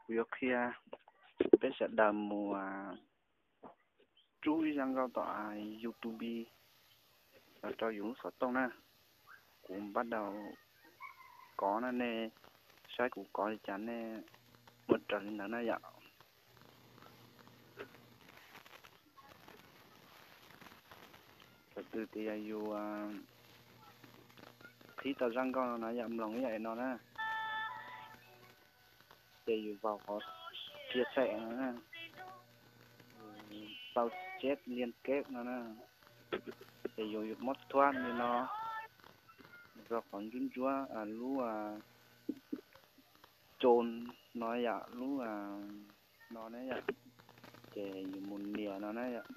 Kuv yuav qhia peb sawv daws mus rub ib zaj nkauj tom YouTube los rau yus lub xov tooj na. Kuv npaj daus kov na, nej saib kuv kov li cas nej ua raws li ntawd na yom. Thaum twg tias yus qhib tau zaj nkauj no na yom, mloog ib yam no na, ces yus vaus qhov chia sẻ no na, tau chép liên kết no na, ces yus muab thuab li no rau qhov ntsuab ntsuab lub choo no yom, lub no na yom, ces yus mus nias no na yom,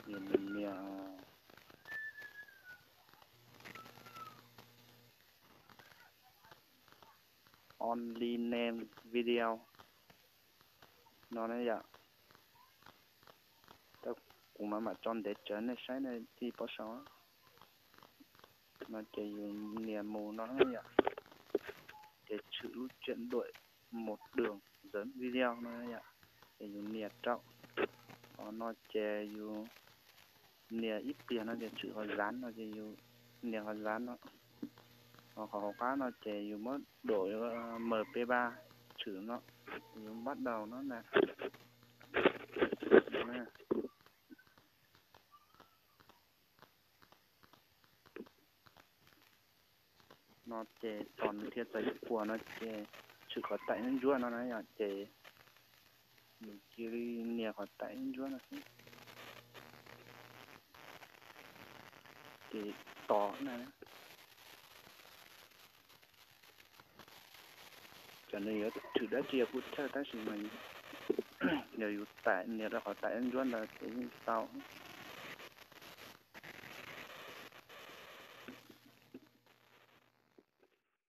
yus mus nias Only Name Video no na yom. Kuv mam mam tso ntev tsawv nej saib nej thiaj paub sau. No ces yus nias mus no yom, ces tshwm lub chuyện đuổi một đường dẫn video no yom, ces yus nias rau. Qhov no ces yus nias ib pliag no ces tshwm qhov dán no ces yus nias qhov dán no. Ho qhov hauv qab no ces yus muab đổi MP ba tshwm no, yus bắt đầu no na. No ces tos nws thiaj txais puas no ces tshwm qhov taim ntsuab no na yom, ces yus cia li nias qhov taim ntsuab no xwb. Ces tos na. Txawm nws yuav tshwm dab tsi kuj txhawj tab sis mas yog yus taim nias rau qhov taim ntsuab ntawd ces yeej tau.